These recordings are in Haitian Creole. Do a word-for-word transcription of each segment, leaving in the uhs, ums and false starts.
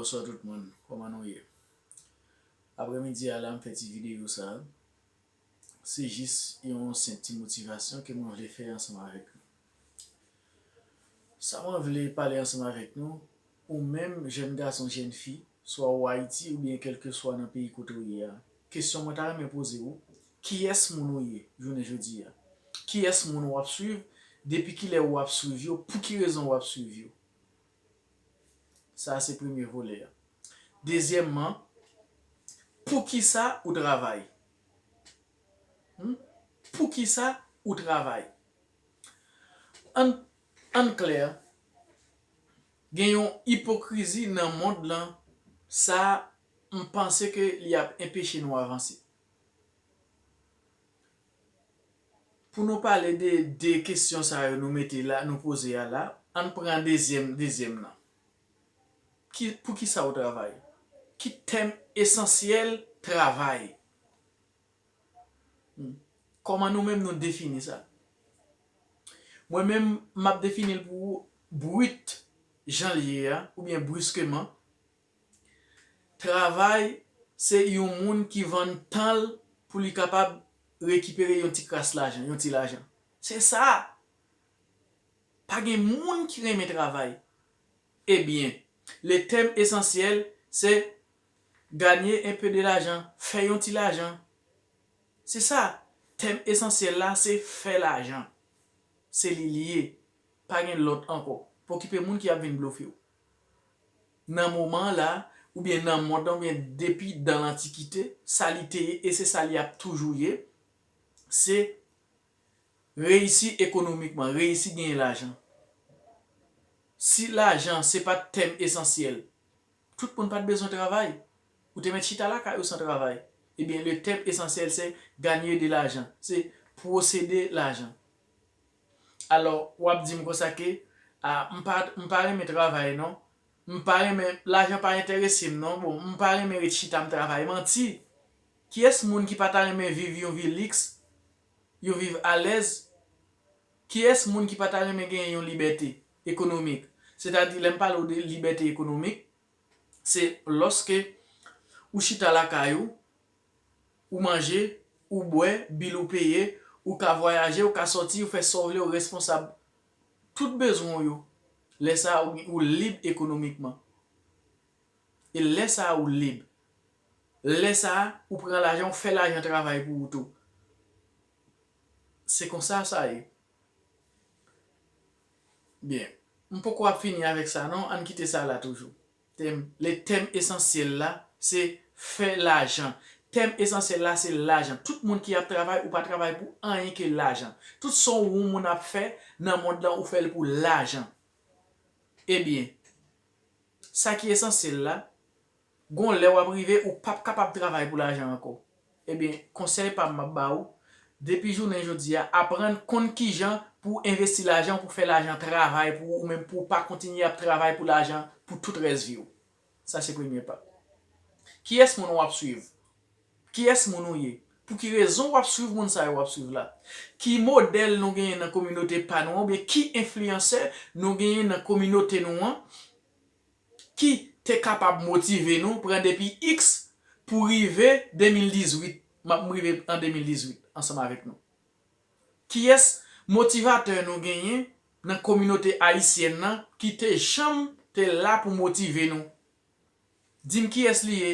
Bonswa tout moun, kòman nou ye? Aprèmidi a la, m fè ti videyo sa a. Se jis yon senp ti motivasyon ke mwen vle fè ansanm avèk nou. Sa mwen vle pale ansanm avèk nou, ou menm jèn gason, jèn fi, swa ou Ayiti oubyen kèlkeswa nan peyi kote ou ye a, kesyon mwen ta renmen poze ou, kiyès moun ou ye jounen jodi a? Kiyès moun w ap swiv? Depi kilè w ap swiv yo? Pou ki rezon w ap swiv yo? Sa a se premye volè a. Dezyèmman, poukisa ou travay? Hmm? Poukisa ou travay? Ann, ann klè, gen yon ipokrizi nan mond lan, sa a, m panse ke li ap enpeche nou avanse. Pou nou pale de de kesyon sa yo nou mete la, nou poze a la, ann pran dezyèm, dezyèm nan. Ki, poukisa ou travay? Ki tèm esansyèl travay? Hmm. Kòman nou menm nou defini sa? Mwen menm, m ap defini l pou ou brit, jan l ye a, oubyen briskeman. Travay, se yon moun ki vann tan l pou li kapab rekipere yon ti kras lajan, yon ti lajan. Se sa. Pa gen moun ki renmen travay. Ebyen, le tèm esansyèl, se gagner un peu de l'argent, fè yon ti lajan. Se sa. Tèm esansyèl la, se fè lajan. Se li l ye. Pa gen lòt ankò. Pa okipe moun ki ap vin blofe w. Nan moman la, oubyen nan mond lan, oubyen depi dan lantikite, sa li te ye e se sa li ap toujou ye, se reyisi ekonomikman, reyisi genyen lajan. Si lajan se pa t tèm esansyèl, tout moun pa t bezwen travay. Ou te mèt chita lakay ou san travay. Ebyen, le tèm esansyèl se gagner de l'argent, se posede lajan. Alò, w ap di m konsa ke, a, m pa, m pa renmen travay non. M pa renmen, lajan pa enterese m non. Bon, m pa renmen ret chita m travay. Manti! Kiyès moun ki pa ta renmen viv yon vi liks, yon viv alèz? Kiyès moun ki pa ta renmen genyen yon libète ekonomik? Sètadi, lè m pale w de libète ekonomik, se lòske ou chita lakay ou, ou manje, ou bwè, bil ou peye, ou ka vwayaje, ou ka sòti, ou fè sa w vle, ou responsab tout bezwen w yo. Lè sa a, ou, ou lib ekonomikman. E lè sa a, ou lib. Lè sa a, ou pran lajan, ou fè lajan travay pou ou tou. Se konsa sa ye. Byen. M poko ap fini avèk sa non, ann kite sa la toujou. Tèm, le tèm esansyèl la, se fè lajan. Tèm esansyèl la, se lajan. Tout moun ki ap travay, ou pa travay pou anyen ke lajan. Tout sa yon moun ap fè nan mond lan, ou fè l pou lajan. Ebyen, sa ki esansyèl la, gon lè w ap rive, ou p ap kapab travay pou lajan ankò. Ebyen, konsèy pa m m ap ba ou, depi jounen jodi a, aprann konn kijan pou w envesti lajan w, pou fè lajan travay pou ou, ou menm pou w pa kontinye ap travay pou lajan pou tout rès vi w. Sa se premye pa. Kiyès moun w ap swiv? Kiyès moun ou ye? Pou ki rezon w ap swiv moun sa yo w ap swiv la? Ki modèl nou genyen nan kominote pa nou an, oubyen ki enfliyansè nou genyen nan kominote nou an ki te kapab motive nou pran depi iks pou rive de mil dizuit, m ap rive an de mil dizuit ansanm avèk nou? Kiyès motivatè nou genyen nan kominote ayisyèn nan ki te janm te la pou motive nou? Di m kiyès li ye?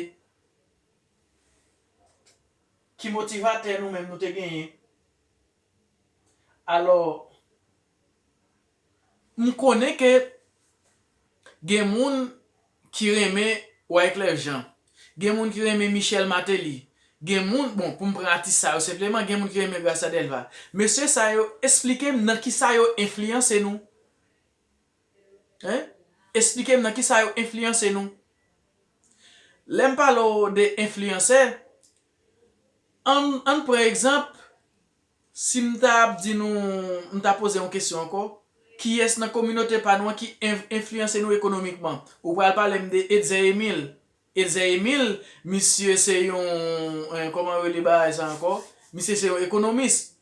Ki motivatè nou menm nou te genyen? Alò, m konnen ke gen moun ki renmen Wyclef Jean, gen moun ki renmen Michel Martelly, gen moun, bon, pou m pran atis sa yo senpleman, gen moun ki renmen Gracia Delva. Mesye sa yo, esplike m nan kisa yo enfliyanse nou. Hein? Esplike m nan kisa yo enfliyanse nou. Lè m pale w de enfliyansè, ann, ann pran egzanp, si m ta ap di nou, m ta poze yon kesyon ankò, kiyès nan kominote pa nou an ki en-, enfliyanse nou ekonomikman? Ou pral pale m de Etzer Emile. Etzer Emile, misye se yon, eh, kòman yo rele bagay sa ankò? Misye se yon ekonomis.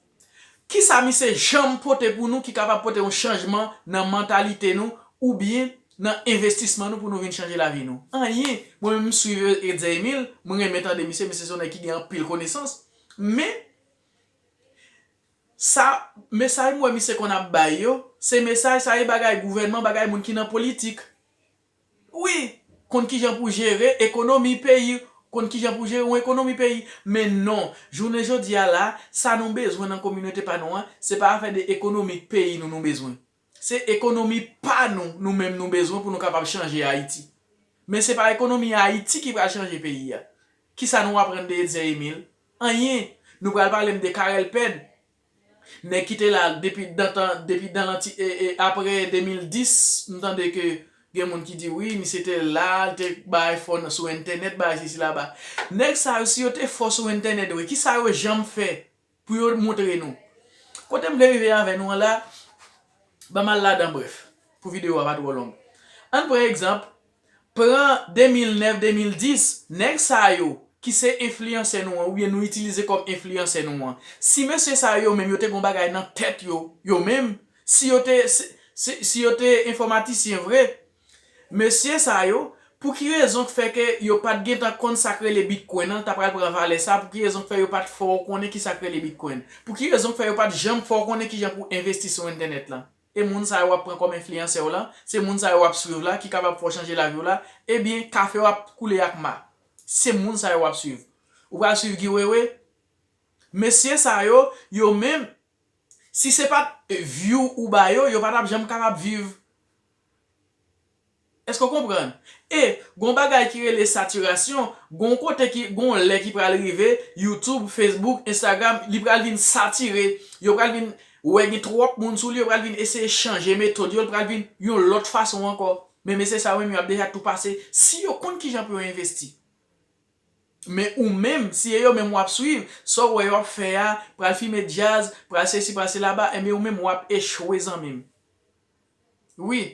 Kisa misye janm pote pou nou ki kapab pote yon chanjman nan mantalite nou oubyen nan envestisman nou pou nou vin chanje lavi nou? Anyen. Mwen menm, m swiv Etzer Emile, mwen renmen tande misye, misye se yon nèg ki gen anpil konesans. Men, sa, mesaj m wè misye konn ap bay yo, se mesaj sa, e bagay gouvènman, bagay moun ki nan politik. Wi, konn kijan pou jere ekonomi peyi, konn kijan pou jere yon ekonomi peyi. Men non, jounen jodi a la, sa nou bezwen nan kominote pa nou an, se pa afè de ekonomi peyi nou nou bezwen. Se ekonomi pa nou, nou menm nou bezwen pou nou kapab chanje Ayiti. Men se pa ekonomi Ayiti ki pral chanje peyi a. Kisa nou aprann de Etzer Emile? Anyen. Nou pral pale m de Carel Pèd. Nèg ki te la depi dan tan, depi dan lanti, e, e, apre de mil dis, m tande ke gen moun ki di wi, misye te la, li te bay fò sou entènèt, bay sesi la ba. Nèg sa yo, si yo te fò sou entènèt vre, kisa yo janm fè pou yo montre nou? Kote m vle rive avè nou an la, ban m al ladan, brèf, pou videyo a pa twò long. Ann pran egzanp, pran de mil nèf, de mil dis, nèg sa yo ki se enfliyansè nou an, oubyen nou itilize kòm enfliyansè nou an. Si mesye sa yo menm yo te gon bagay nan tèt yo, yo menm, si yo te, si, si, si yo te enfòmatisyen vre, mesye sa yo, pou ki rezon k fè ke yo pa t gentan konn sa k rele Bitcoin an, ta pral pran valè sa, pou ki rezon k fè yo pa t fè w konnen ki sa k rele Bitcoin? Pou ki rezon k fè yo pa t janm fè w konnen kijan pou envesti sou entènèt lan? E moun sa yo w ap pran kòm enfliyansè w lan, se moun sa yo w ap swiv la, ki kapab fè w chanje lavi w la, ebyen, kafe w ap koule ak ma. Se moun sa yo w ap swiv. Ou pral swiv Guy Wewe? Mesye sa yo, yo menm, si se pa t, eh, view ou ba yo, yo pa t ap janm kapab viv. Èske w konprann? E, gon bagay ki rele satirasyon, gon kote ki, gon lè ki pral rive, YouTube, Facebook, Instagram, li pral vin satire, yo pral vin wè gen twòp moun sou li, yo pral vin eseye chanje metòd yo, li pral vin yon lòt fason ankò. Men mesye sa yo menm, yo ap deja tou pase, si yo konn kijan pou yo envesti. Men ou menm, si e yo menm w ap swiv, sa w wè yo ap fè a, pral fimen djaz, pral sesi, pral sela ba, enben ou menm w ap echwe, zanmi m. Wi,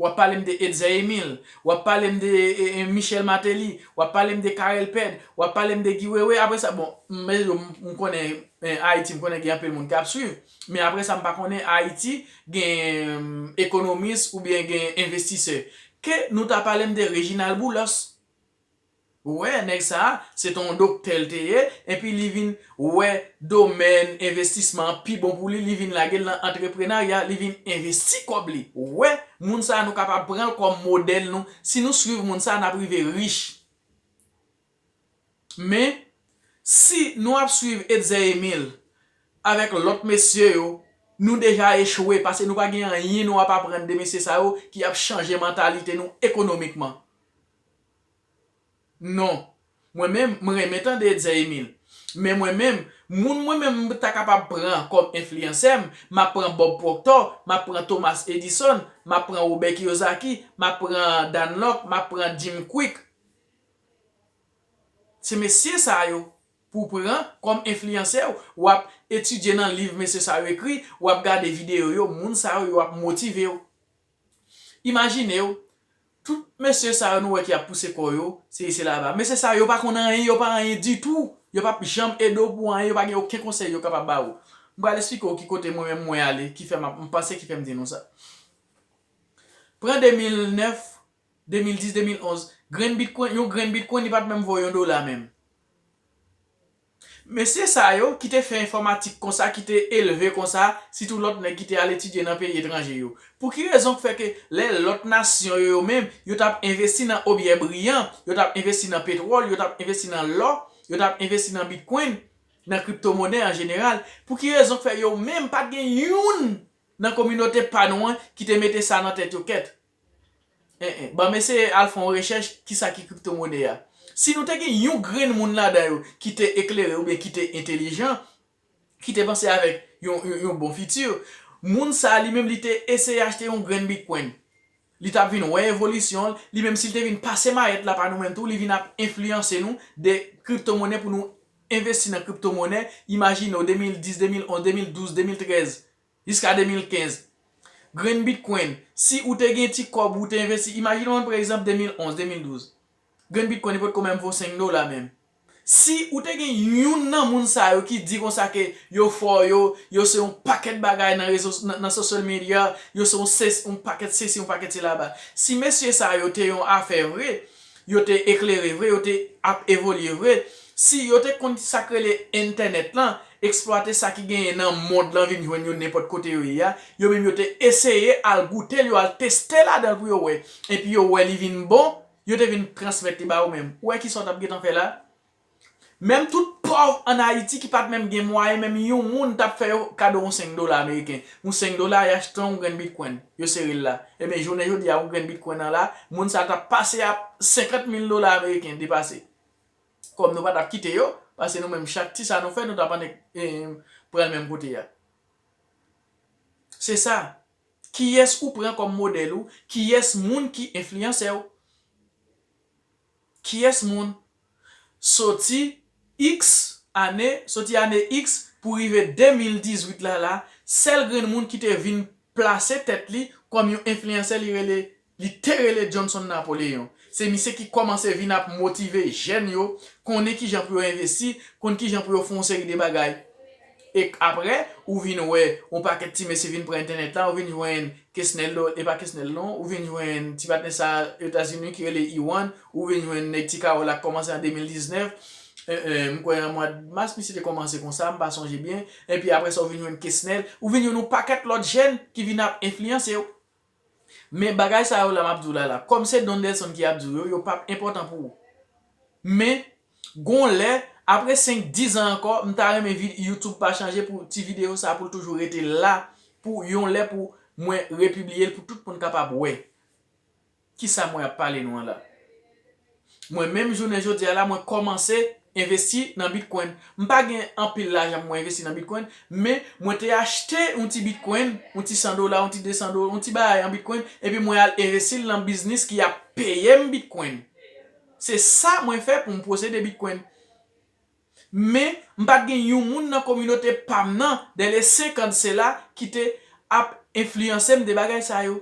w ap pale m de Etzer Emile, w ap pale m de, e, e, Michel Martelly, w ap pale m de Carel Pèd, w ap pale m de Guy Wewe, apre sa, bon, men yo, m, m konnen, en, Ayiti, m konnen gen anpil moun k ap swiv, men apre sa, m pa konnen Ayiti gen, em, ekonomis oubyen gen envestisè. Ke nou ta pale m de Reginald Boulos. Ou wè, nèg sa a, se te yon doktè l te ye, epi li vin wè domèn envestisman an pi bon pou li, li vin lage l nan antreprenarya, li vin envesti kòb li. Ou wè, moun sa a nou kapab pran l kòm modèl nou. Si nou swiv moun sa a, n ap rive rich. Men, si nou ap swiv Etzer Emile avèk lòt mesye yo, nou deja echwe, paske nou pa gen anyen nou ap aprann de mesye sa yo ki ap chanje mantalite nou ekonomikman. Non. Mwen menm, m renmen tande Etzer Emile. Men mwen menm, moun mwen menm m ta kapab pran kòm enfliyansè m, m ap pran Bob Proctor, m ap pran Thomas Edison, m ap pran Robert Kiyosaki, m ap pran Dan Lok, m ap pran Jim Kwik. Se mesye sa yo pou w pran kòm enfliyansè w, w ap etidye nan liv mesye sa yo ekri, w ap gade videyo yo, moun sa yo, yo ap motive w. Imajine w, tout mesye sa yo nou wè ki ap pouse kò yo, se isi laba. Mesye sa yo pa konn anyen, yo pa anyen ditou. Yo p ap janm ede w pou anyen, yo pa gen okenn konsèy yo kapab ba ou. M pral eksplike w ki kote mwen menm mwen ale, ki fè m ap, m panse ki fè m di nou sa. Pran de mil nèf, de mil dis, de mil onz, grenn bitcoin, yon grenn bitcoin, li pa t menm vo yon dola menm. Mesye sa yo ki te fè enfòmatik konsa, ki te elve konsa, sitou lòt nèg ki te al etidye nan peyi etranje yo. Pou ki rezon k fè ke lè lòt nasyon yo, yo menm, yo t ap envesti nan objè briyan, yo t ap envesti nan petwòl, yo t ap envesti nan lò, yo t ap envesti nan bitcoin, nan kriptomonè an jeneral, pou ki rezon k fè yo menm pa t gen youn nan kominote pa nou an ki te mete sa nan tèt yo kèt? En, en, ban m eseye al fè yon rechèch kisa ki kriptomonè a. Si nou te gen yon grenn moun ladan yo ki te eklere oubyen ki te entelijan, ki te panse avèk yon, yon, yon bon fiti, moun sa a li menm li te eseye achte yon grenn bitcoin. Li t ap vin wè evolisyon l, li menm si l te vin pase mayèt la pa nou menm tou, li vin ap enfliyanse nou de kriptomonè pou nou envesti nan kriptomonè. Imajine w de mil dis, de mil onz, de mil douz, de mil trèz, jiska de mil kenz. Grenn bitcoin, si ou te gen ti kòb ou te envesti, imajine w pa egzanp de mil onz, de mil douz. Grenn bitcoin li potko menm vo senk dola menm. Si ou te gen youn nan moun sa yo ki di konsa ke yo fò, yo, yo se yon pakèt bagay nan rezo, nan, nan social media, yo se yon, se, yon pakèt sesi, yon pakèt sela ba. Si mesye sa yo te yon afè vre, yo te eklere vre, yo te ap evolye vre, si yo te konn sa k rele entènèt lan, eksplwate sa ki genyen nan mond lan vin jwenn yo nenpòt kote yo ye a, yo menm yo te eseye al goute l, yo al teste ladan l pou yo wè, epi yo wè li vin bon, yo te vin transmèt li ba ou menm. Ou wè kisa w t ap gentan fè la? Menm tout pòv ann Ayiti ki pa t menm gen mwayen, menm yon moun t ap fè yo kado yon senk dola ameriken. Yon senk dola, y achte yon grenn bitcoin, yo sere l la. Ebyen, jounen jodi a, yon grenn bitcoin nan la, moun sa t ap pase a senkant mil dola ameriken depase. Kòm nou pa t ap kite yo, paske nou menm chak ti sa nou fè, nou t ap annik, eh, pran l menm kote a. Se sa. Kiyès ou pran kòm modèl ou? Kiyès moun ki enfliyansè w? Kiyès moun? Soti X ane, soti ane X pou rive de mil dizuit la la, sèl grenn moun ki te vin plase tèt li kòm yon enfliyansè, li rele, li te rele Johnson Napoléon. Se misye ki kòmanse vin ap motive jèn yo, konnen kijan pou yo envesti, konn kijan pou yo fè yon seri de bagay. E apre, ou vin wè yon pakèt ti mesye vin pran entènèt la, ou vin jwenn Kesnel, e pa Kesnel non, ou vin jwenn ti patnè sa Etazini ki rele Iwan, ou vin jwenn nèg Ti Kawòl la k kòmanse an de mil diznèf. Eh, eh, m kwè an mwa mas misye te kòmanse konsa, m pa sonje byen. Epi apre sa, ou vin jwenn Kesnel, ou vin jwenn yon pakèt lòt jèn ki vin ap enfliyanse w. Men bagay sa yo la m ap di w la la, kòm se Dondelson ki ap di w yo, yo p ap enpòtan pou ou. Men, gon lè, apre senk, diz an ankò, m ta renmen vi-, YouTube pa chanje pou ti videyo sa pou l toujou rete la, pou yon lè pou mwen repibliye l pou tout moun kapab wè. Kisa mwen ap pale nou an la? Mwen menm jounen jodi a la, mwen kòmanse envesti nan Bitcoin. M pa gen anpil lajan pou mwen envesti nan Bitcoin, men mwen te achte yon ti Bitcoin, yon ti san dola, yon ti de san dola, yon ti bagay an Bitcoin, epi mwen al envesti l nan biznis ki ap peye m Bitcoin. Se sa mwen fè pou m posede Bitcoin. Men, m pa t gen yon moun nan kominote pa m nan, dans les cinquante sela, ki te ap enfliyanse m de bagay sa yo.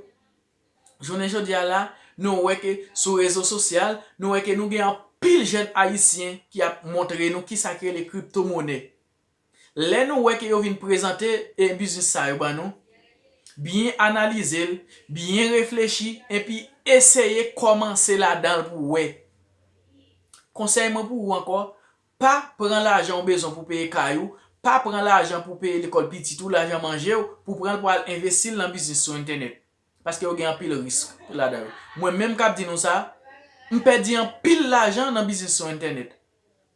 Jounen jodi a la, nou wè ke sou rezo sosyal, nou wè ke nou gen anpil jèn ayisyen ki ap montre nou kisa ki rele kriptomonè. Lè nou wè ke yo vin prezante, e, biznis sa yo ban nou, byen analize l, byen reflechi, epi eseye kòmanse ladan l pou w wè. Konsèy mwen pou ou ankò, pa pran lajan w bezwen pou peye kay ou, pa pran lajan pou peye lekòl pitit ou, lajan manje w, pou pran l pou al envesti l nan biznis sou entènèt. Paske yo gen anpil risk ladan yo. Mwen menm k ap di nou sa, m pèdi anpil lajan nan biznis sou entènèt.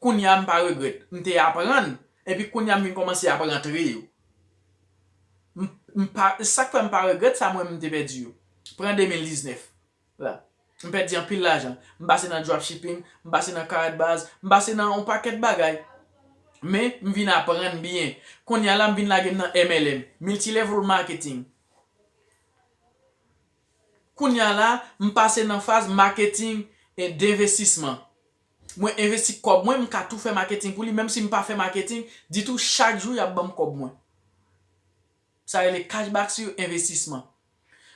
Kounye a m pa regrèt. M te aprann, epi kounye a m vin kòmanse ap rantre yo. M, m pa, sa k fè m pa regrèt sa mwen m te pèdi yo. Pran de mil diznèf la. M pèdi anpil lajan. M pase nan dropshipping, m pase nan Karat Buzz, m pase nan yon pakèt bagay. Men, m vin aprann byen. Kounye a la, m vin lage m nan M L M, Multilevel Marketing. Kounye a la, m pase nan faz maketing e denvestisman. Mwen envesti kòb mwen, m ka tou fè maketing pou li, menm si m pa fè maketing ditou, chak jou y ap ban m kòb mwen. Sa rele cashback sur investissement.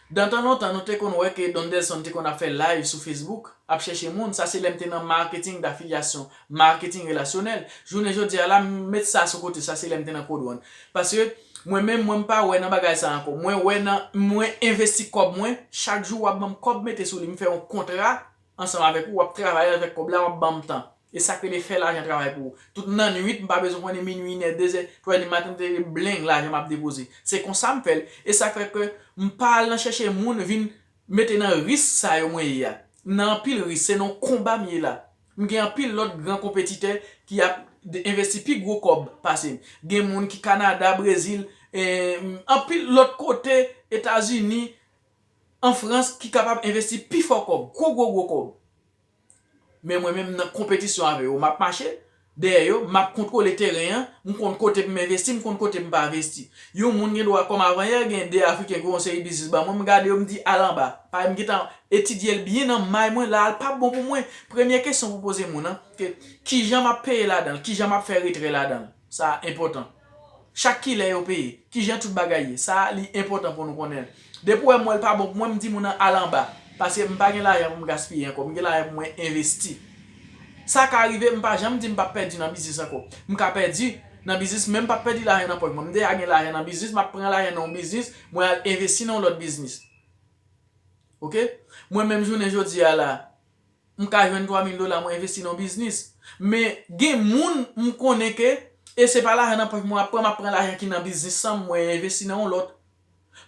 Dan tan lontan, nou te konn wè ke Don Delson te konn ap fè live sou Facebook, ap chèche moun. Sa se lè m te nan marketing d'affiliation, marketing relationnel. Jounen jodi a la, m met sa sou kote, sa se lè m te nan Code One. Paske mwen menm, mwen m pa wè nan bagay sa ankò. Mwen wè nan, mwen envesti kòb mwen, chak jou w ap ban m kòb mete sou li, m fè yon kontra ansanm avèk ou, w ap travay avèk kòb la, w ap ban m tan. E sa k rele fè lajan travay pou ou. Tout nan nwit, m pa bezwen konnen minwi, inè, dezè, twazè di maten, m te rele bleng, lajan m ap depoze. Se konsa m fè l. E sa k fè ke m pa al nan chèche moun vin mete nan risk sa yo mwen ye a. M nan anpil risk, se nan yon konba m ye la. M gen anpil lòt gran konpetitè ki ap de-, envesti pi gwo kòb pase m. Gen moun ki Kanada, Brezil, eh, anpil lòt kote, Etazini, an Frans, ki kapab envesti pi fò kòb, gwo, gwo, gwo kòb. Men mwen menm, m nan konpetisyon avè yo. M ap mache dèyè yo, m ap kontwole teren an, m konn kote pou m envesti, m konn kote m pa envesti. Yon moun gen dwa, kòm avanyè, gen de Afriken ki yon seri biznis ban mwen, m gade yo, m di, "Al anba." Paske m gentan etidye l byen nan may mwen, la, l p ap bon pou mwen. Premye kesyon pou poze moun nan, ke, kijan m ap peye ladan l, kijan m ap fè retrè ladan l? Sa enpòtan. Chak kilè yo peye, kijan tout bagay ye, sa li enpòtan pou nou konnen. Depi w wè m wè l pa bon pou mwen, m di moun nan al anba. Paske m pa gen lajan pou m gaspiye ankò, m gen lajan pou mwen envesti. Sa ka rive, m pa janm di m p ap pèdi nan biznis ankò. M ka pèdi nan biznis, men m p ap pèdi lajan nan pòch mwen. M deja gen lajan nan biznis, m ap pran lajan nan yon biznis, mwen al envesti nan yon lòt biznis. Oke? Mwen menm jounen jodi a la, m ka jwenn twa mil dola, mwen envesti nan yon biznis. Men gen moun m konnen ke, e se pa lajan nan pòch mwen ap pran, m ap pran lajan ki nan biznis sa, mwen envesti nan yon lòt.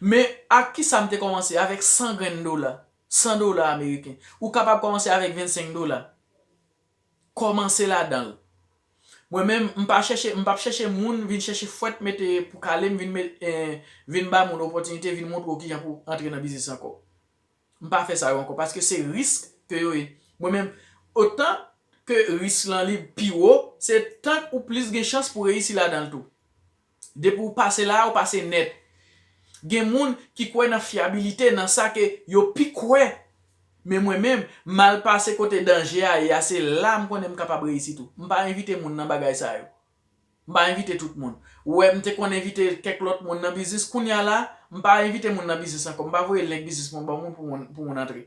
Men ak kisa m te kòmanse? Avèk san grenn dola, san dola ameriken. Ou kapab kòmanse avèk vennsenk dola. Kòmanse ladan l. Mwen menm, m pa chèche, m p ap chèche moun vin chèche fwèt mete pou kale m, vin met, eh, vin ba moun opòtinite, vin montre w kijan pou antre nan biznis ankò. M pa fè sa yo ankò, paske se risk ke yo ye. Mwen menm, otan ke risk lan li pi wo, se tank ou plis gen chans pou reyisi ladan l tou. Depi w pase la, ou pase nèt. Gen moun ki kwè nan fyabilite, nan sa ke yo pi kwè. Men mwen menm, m al pase kote danje a ye a, se la m konnen m kapab reyisi tou. M pa envite moun nan bagay sa yo. M pa envite tout moun. Ou wè, m te konn envite kèk lòt moun nan biznis, kounye a la, m pa envite moun nan biznis ankò. M pa voye link biznis mwen ban moun pou moun, pou moun antre.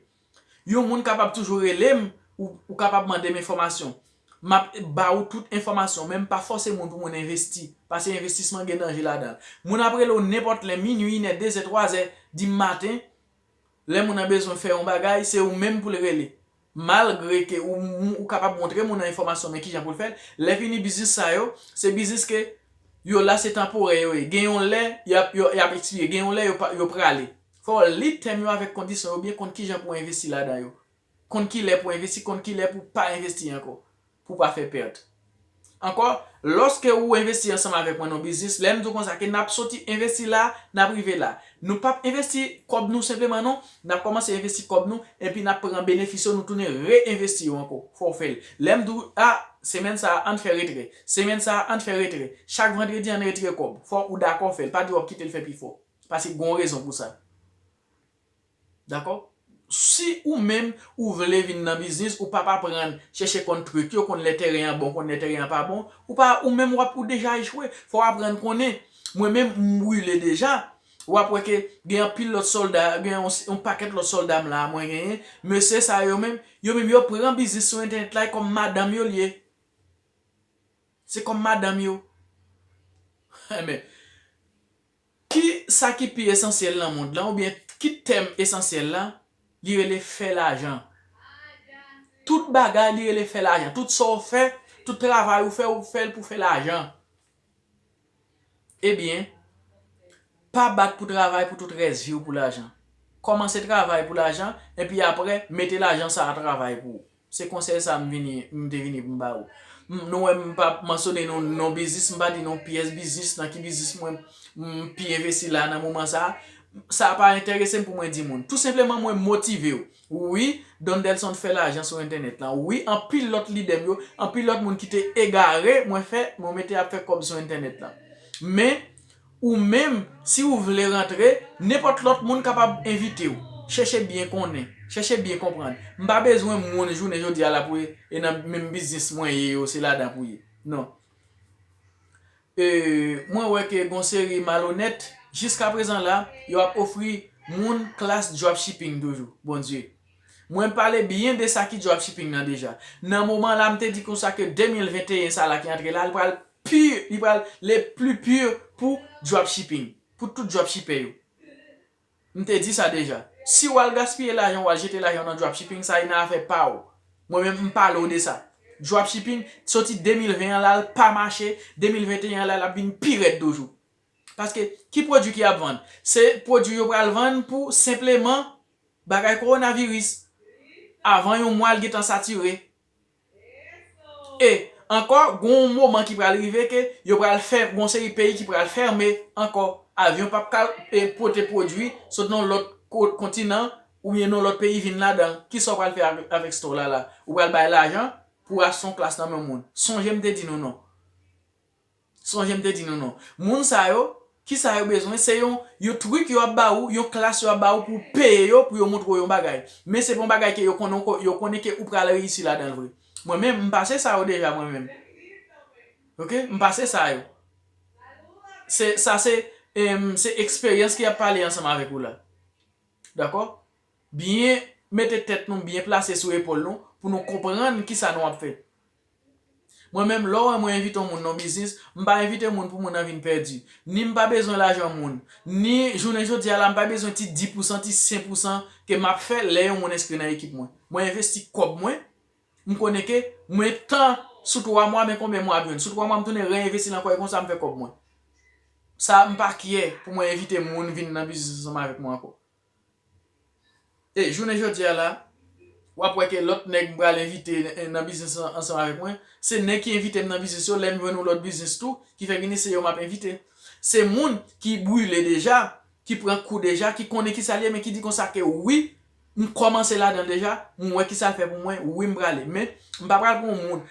Yon moun kapab toujou rele m, ou, ou kapab mande m enfòmasyon. M ap ba ou tout enfòmasyon, men m pa fòse moun pou moun envesti, paske envestisman gen danje ladan l. Moun ap rele w nenpòt lè, minui, inè, dezè, twazè di maten, lè moun nan bezwen fè yon bagay, se ou menm pou l rele. Malgre ke ou, ou kapab montre moun nan enfòmasyon, men kijan pou l fè l. Lè fini biznis sa yo, se biznis ke yo la se tanporè yo ye. Gen yon lè, y ap, yo, y ap ekspire. Gen yon lè, yo, pa- yo prale. Fò w li tèm yo avèk kondisyon yo byen, konn kijan pou w envesti ladan yo. Konn kilè pou w envesti, konn kilè pou w pa envesti ankò, pou w pa fè pèt. Ankò, lòske ou envesti ansanm avèk mwen nan biznis, lè m di w konsa ke n ap soti envesti la, n ap rive la. Nou p ap envesti kòb nou senpleman non, n ap kòmanse envesti kòb nou, epi n ap pran benefis yo, nou tounen reenvesti yo ankò. Fò w fè l. Lè m di w, a, semèn sa a, ann fè retrè. Semèn sa a, ann fè retrè. Chak vandredi, ann retire kòb. Fò ou dakò fè l. Pa di w ap kite l fè pi fò. Paske gen yon rezon pou sa. Dakò? Si ou menm ou vle vin nan biznis, ou p ap aprann chèche konn trik yo, konn lè teren an bon, konn lè teren an pa bon, ou pa, ou menm w ap, ou deja echwe. Fò w aprann konnen. Mwen menm, m brile deja. W ap wè ke gen anpil lòt sòlda, gen yon, yon pakèt lòt sòlda m la, mwen genyen. Mesye sa yo menm, yo menm yo pran biznis sou entènèt la, e kòm madanm yo l ye. Se kòm madanm yo. Enben, ki sa ki pi esansyèl nan mond lan, oubyen ki tèm esansyèl la, li rele fè lajan. Tout bagay, li rele fè lajan. Tout sa w fè, tout travay ou fè, ou fè l pou fè lajan. Ebyen, pa bat pou travay pou tout rès vi w pou lajan. Kòmanse travay pou lajan, epi apre, mete lajan sa a travay pou ou. Se konsèy sa a m vini, m te vini pou m ba ou. M, nou wè m pa mansyone non, non biznis, m pa di non pyès biznis, nan ki biznis mwen, m pi envesti la nan moman sa a. Sa a pa enterese m pou mwen di moun. Tou senpleman, mwen motive w. Wi, Don Delson fè lajan sou entènèt lan. Wi, anpil lòt lidè m yo, anpil lòt moun ki te egare, mwen fè, mwen mete ap fè kòb sou entènèt lan. Men, ou menm, si ou vle rantre, nenpòt lòt moun kapab envite w. Chèche byen konnen, chèche byen konprann. M pa bezwen moun jounen jodi a la pou e, e nan menm biznis mwen ye yo, se ladan pou ye. Non. E, mwen wè ke gon seri malonèt, jiskaprezan la, yo ap ofri moun klas dropshipping toujou. Bondye. Mwen pale byen de sa ki dropshipping nan deja. Nan moman la, m te di konsa ke de mil venteyen sa la ki antre la, li pral pi, li pral le pli pur pou dropshipping, pou tout dropshipper yo. M te di sa deja. Si w al gaspiye lajan, w al jete lajan nan dropshipping, sa e nan afè pa w. Mwen menm, m pale w de sa. Dropshipping, soti de mil ven an la, l pa mache, de mil venteyen an la, l ap vin pi rèd toujou. Paske, ki pwodui ki ap vann? Se pwodui yo pral vann pou senpleman bagay kowonaviris. Avan yon mwa, l gentan satire. E ankò, gon moman ki pral rive ke yo pral fè, gon seri peyi ki pral fèmen ankò. Avyon p ap ka, e, pote pwodui sot nan lòt ko-, kontinan oubyen nan lòt peyi vin ladan. Kisa w pral fè avè-, avèk store la la? Ou pral bay lajan pou w achte yon klas nan men moun. Sonje m te di nou non. Sonje m te di nou non. Moun sa yo, kisa yo bezwen? Se yon, yon trik yo ap ba ou, yon klas yo ap ba ou pou w peye yo, pou yo montre w yon bagay. Men se pa yon bagay ke yo konnen, yo konnen ke ou pral reyisi ladan l vre. Mwen menm, m pase sa yo deja mwen menm. Oke? M pase sa yo. Se, sa se, em, se eksperyans ki ap pale ansanm avèk ou la. Dakò? Byen mete tèt nou byen plase sou epòl nou pou nou konprann kisa nou ap fè. Mwen menm, lè w wè mwen envite yon moun nan yon biznis, m pa envite moun pou moun nan vin pèdi. Ni m pa bezwen lajan moun. Ni jounen jodi a la, m pa bezwen ti dis pousan, ti senk pousan ke m ap fè lè yon moun enskri nan ekip mwen. Mwen envesti kòb mwen, m konnen ke mwen tan sou twa mwa, men konbyen mwa ap jwenn. Sou twa mwa, m tounen reenvesti l ankò, e konsa m fè kòb mwen. Sa, m pa kyè pou mwen envite moun vin nan biznis ansanm avèk mwen ankò. E jounen jodi a la, w ap wè ke lòt nèg m pral envite nan biznis an- ansanm avèk mwen, se nèg ki envite m nan biznis yo, lè m jwenn yon lòt biznis tou, ki fè vini se yo m ap envite. Se moun ki brile deja, ki pran kou deja, ki konnen kisa l ye, men ki di konsa ke wi, m kòmanse ladan l deja, m wè kisa l fè pou mwen, wi m prale. Men, m pa pral pran yon moun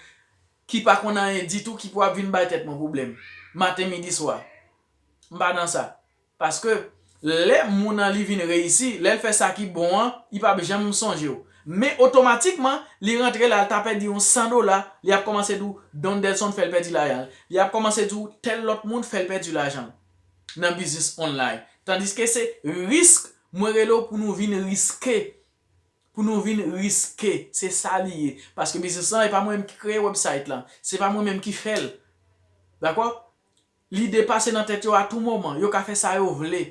ki pa konn anyen ditou, ki pou ap vin bay tèt mwen pwoblèm. Maten, midi, swa. M pa nan sa. Paske lè moun nan li vin reyisi, lè l fè sa ki bon an, li p ap janm sonje w. Men otomatikman, li rantre la, l ta pèdi yon san dola, li ap kòmanse di w Dondelson fè l pèdi lajan l. Li ap kòmanse di w tèl lòt moun fè l pèdi lajan l nan biznis online. Tandiske se risk, mwen rele w pou nou vin riske. Pou nou vin riske. Se sa li ye. Paske biznis lan, e pa mwen menm ki kreye website lan. Se pa mwen menm ki fè l. Dakò? Lide pase nan tèt yo a tou moman. Yo ka fè sa yo vle.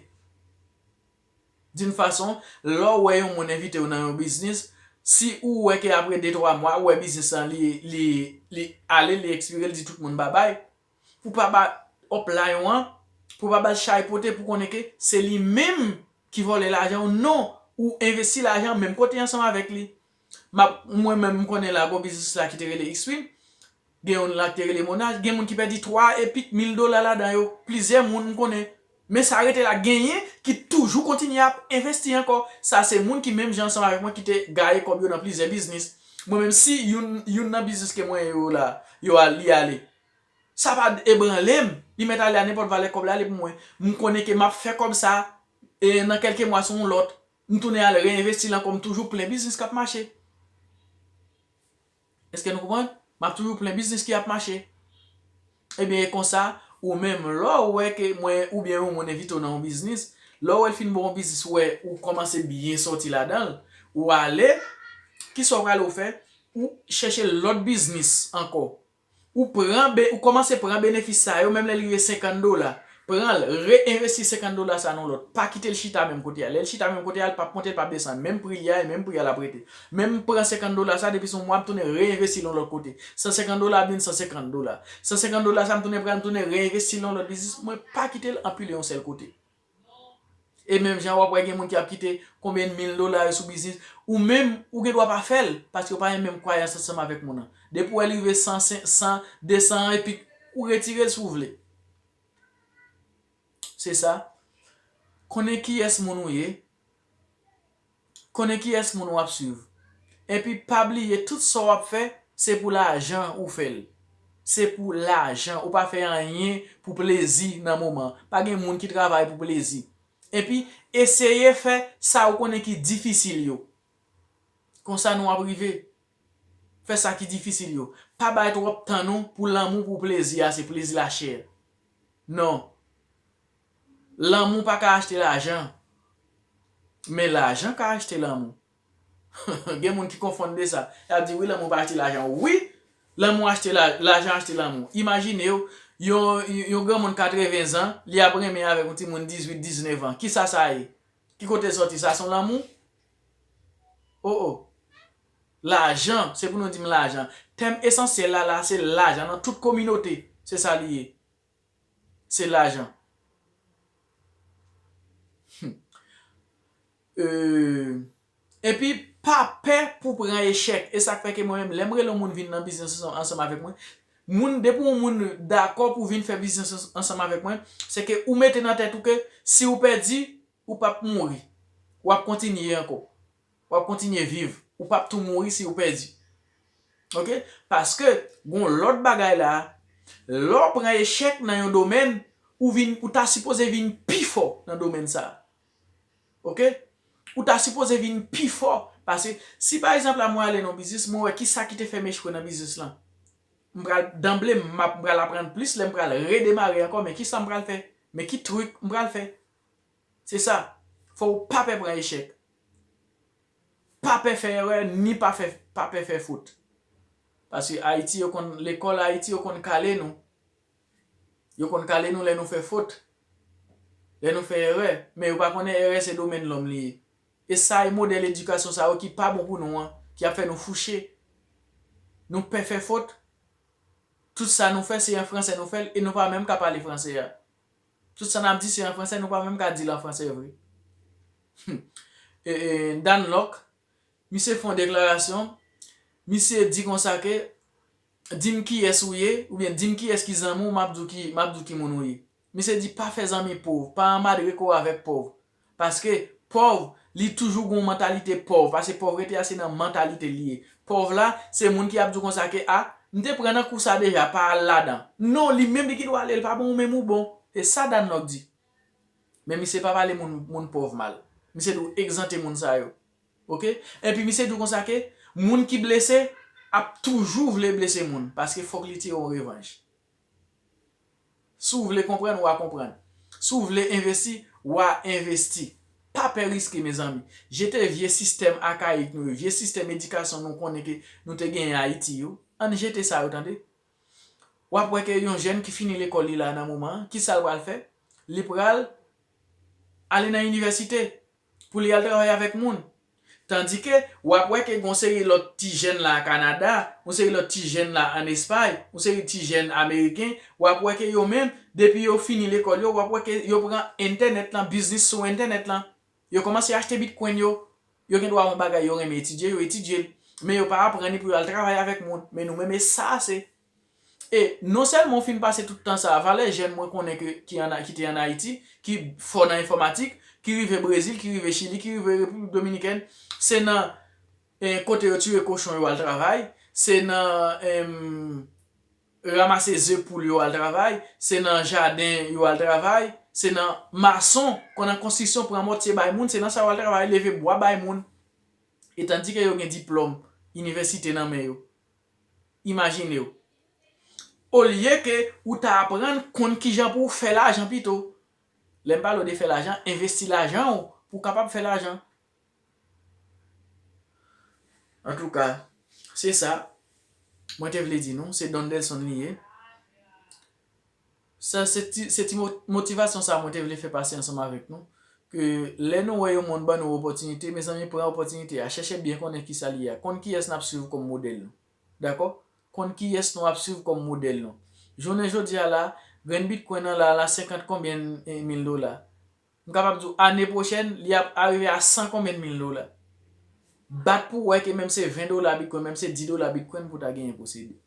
D'une façon, lè w wè yon moun envite w nan yon biznis, si ou wè ke apre de twa mwa, ou wè biznis lan li, li, li ale, li ekspire, li di tout moun babay, pou pa ba up line an, pou pa ba l chay pote, pou konnen ke se li menm ki vòlè lajan w, non, ou envesti lajan menm kote ansanm avèk li. M ap, mwen menm, m konnen la, gon biznis la ki te rele Xwin, gen youn la ki te rele Monaj, gen moun ki pèdi twa epik mil dola ladan yo, plizyè moun m konnen. Men sa rete la, genyen ki toujou kontinye ap envesti ankò. Sa se moun ki menm jan ansanm avèk mwen ki te gaye kòb yo nan plizyè biznis. Mwen menm, si youn, youn nan biznis ke mwen yo la, yo al, li ale, sa pa ebranle m. Li mèt ale a nenpòt valè kòb la ale pou mwen. M konnen ke m ap fè kòb sa, e nan kèlke mwa sou yon lòt. M tounen al reenvesti l ankò, m toujou plen biznis k ap mache. Èske nou konprann? M ap toujou plen biznis ki ap mache. Ebyen, e konsa, ou menm, lè w wè ke mwen oubyen yon moun envite w nan yon biznis, lè w wè l fin ba w yon biznis, ou wè ou kòmanse byen sòti ladan l, ou ale, kisa w prale w fè? Ou chèche lòt biznis ankò. Ou pran be-, ou kòmanse pran benefis sa yo, menm lè l rive senkant dola. Pran l, reenvesti senkant dola sa nan lòt. Pa kite l chita menm kote a. Lè l chita menm kote a, l p ap monte, l p ap desann. Menm pri l ye a, e menm pri a l ap rete. Men m pran senkant dola sa, depi se yon mwa, m tounen reenvesti l yon lòt kote. San senkant dola vin san senkant dola. San senkant dola sa, m tounen pran l, m tounen reenvesti l yon lòt biznis. Mwen pa kite l anpile yon sèl kote. E menm jan w ap wè gen moun ki ap kite konbyen mil dola yo sou biznis, ou menm, ou gen dwa pa fè l, paske w pa gen menm kwayans ansanm avèk moun nan. Depi w wè l rive san, san, de san epi, ou retire l si w vle. Se sa. Konnen kiyès moun ou ye. Konnen kiyès moun w ap swiv. Epi pa bliye tout sa w ap fè, se pou lajan ou fè l. Se pou lajan, ou pa fè anyen pou plezi nan moman. Pa gen moun ki travay pou plezi. Epi eseye fè sa ou konnen ki difisil yo. Konsa nou ap rive. Fè sa ki difisil yo. Pa bay twòp tan nou pou lanmou, pou plezi a, se plezi lachè. Non. Lanmou pa ka achte lajan. Men lajan ka achte lanmou. Gen moun ki konfonn de sa. Y ap di, "Wi, lanmou pa achte lajan." Wi, lanmou achte la, lajan achte lanmou. Imajine w, yon, yon granmoun katreven zan, li ap renmen avèk yon timoun dizuit, diznèf an. Kisa sa ye? Ki kote l sòti? Sa se yon lanmou? O, o. Lajan, se pou nou di m lajan. Tèm esansyèl la, la, se lajan nan tout kominote. Se sa li ye. Se lajan. Hmm. Euh, epi, pa pè pou pran echèk. E sa k fè ke mwen menm, lè m rele yon moun vin nan biznis ansanm, ansanm avèk mwen, moun, depi yon moun dakò pou vin fè biznis ans-, ansanm avèk mwen, se ke ou mete nan tèt ou ke si ou pèdi, ou p ap mouri. W ap kontinye ankò. W ap kontinye viv. Ou p ap tou mouri si ou pèdi. Oke? Paske, gon lòt bagay la, lè w pran echèk nan yon domèn, ou vin, ou ta sipoze vin pi fò nan domèn sa a. Oke? Ou ta sipoze vin pi fò. Paske, si pa egzanp la, mwen ale nan biznis, mwen wè kisa ki te fè m echwe nan biznis lan. M pral, danble, m ap, m pral aprann plis, lè m pral redemare ankò, men kisa m pral fè? Men ki trik m pral fè? Se sa. Fò w pa pè pran echèk. Pa pè fè erè, ni pa fè, pa pè fè fot. Paske Ayiti, yo konn, lekòl Ayiti, yo konn kale nou. Yo konn kale nou lè nou fè fot. Lè nou fè erè. Men yo pa konnen erè se domèn lòm li ye. E sa e modèl edikasyon sa yo ki pa bon pou nou an, ki ap fè nou fouche. Nou pè fè fot. Tout sa nou fè, se an fransè nou fè l, e nou pa menm ka pale fransè a. Tout sa n ap di, se an fransè, nou pa menm ka di l an fransè vre. E, e, Dan Lòk, misye fè yon deklarasyon, misye di konsa ke, di m kiyès ou ye, oubyen di m kiyès ki zanmi w, m ap di w ki, m ap di w ki moun ou ye. Misye di pa fè zanmi pòv, pa anmadre kò w avèk pòv. Paske pòv, li toujou gen yon mantalite pòv, paske pòvrete a se nan mantalite li ye. Pòv la, se moun ki ap di w konsa ke, a, m te pran nan kou sa deja, pa al ladan. Non, li menm li ki dwe ale, li pa bon, ou menm ou bon. Se sa Dan Lòk di. Men misye pa pale moun, moun pòv mal. Misye di w egzante moun sa yo. Oke? Epi misye di w konsa ke moun ki blese ap toujou vle blese moun, paske fòk li tire yon revanj. Si w vle konprann, w a konprann. Si w vle envesti, w a envesti. Pa pè riske, mezanmi. Jete vye sistèm akayik nou yo, vye sistèm edikasyon nou konnen ke nou te genyen Ayiti yo. Ann jete sa yo, tande. W ap wè ke yon jèn ki fini lekòl li la nan moman an, ki sa l pral fè? Li pral ale nan inivèsite pou li al travay avèk moun. Tandike, w ap wè ke gon seri lòt ti jèn la Kanada, gon seri lòt ti jèn la ann Espay, gon seri ti jèn ameriken, w ap wè ke yo menm, depi yo fini lekòl yo, w ap wè ke yo pran entènèt lan, biznis sou entènèt lan. Yo kòmanse achte bitcoin yo. Yo gen dwa yon bagay yo renmen etidye, yo etidye l. Men yo pa aprann li pou yo al travay avèk moun. Men nou menm, e sa se. E non sèlman w fin pase tout tan sa a, valè jèn mwen konnen ke, ki ann, ki te ann Ayiti, ki fò nan enfòmatik, ki rive Brezil, ki rive Chili, ki rive Repiblik Dominikèn, se nan, e, kote yo tire kochon yo al travay, se nan, em, ranmase ze poul yo al travay, se nan jaden yo al travay, se nan mason, kon nan konstriksyon, pran mòtye bay moun, se nan sa yo al travay, leve bwa bay moun. E tandike yo gen diplòm inivèsite nan men yo. Imajine w. Olye ke ou ta aprann konn kijan pou w fè lajan pito. Lè m pale w de fè lajan, envesti lajan w pou w kapab fè lajan. Antouka, se sa mwen te vle di nou, se Dondelson li ye. Sa, se ti, se ti mo-, motivasyon sa mwen te vle fè pase ansanm avèk nou. Ke lè nou wè yon moun ban nou opòtinite, mezanmi, pran opòtinite a. Chèche byen konnen kisa li ye a. Konn kiyès n ap swiv kòm modèl nou. Dakò? Konn kiyès nou ap swiv kòm modèl nou. Jounen jodi a la, grenn bitcoin nan la, la senkant konbyen, eh, mil dola. M kapab di w, ane pwochèn, li ap arive a san konbyen mil dola. Bat pou w wè ke menm se ven dola bitcoin, menm se dis dola bitcoin pou w ta genyen posede.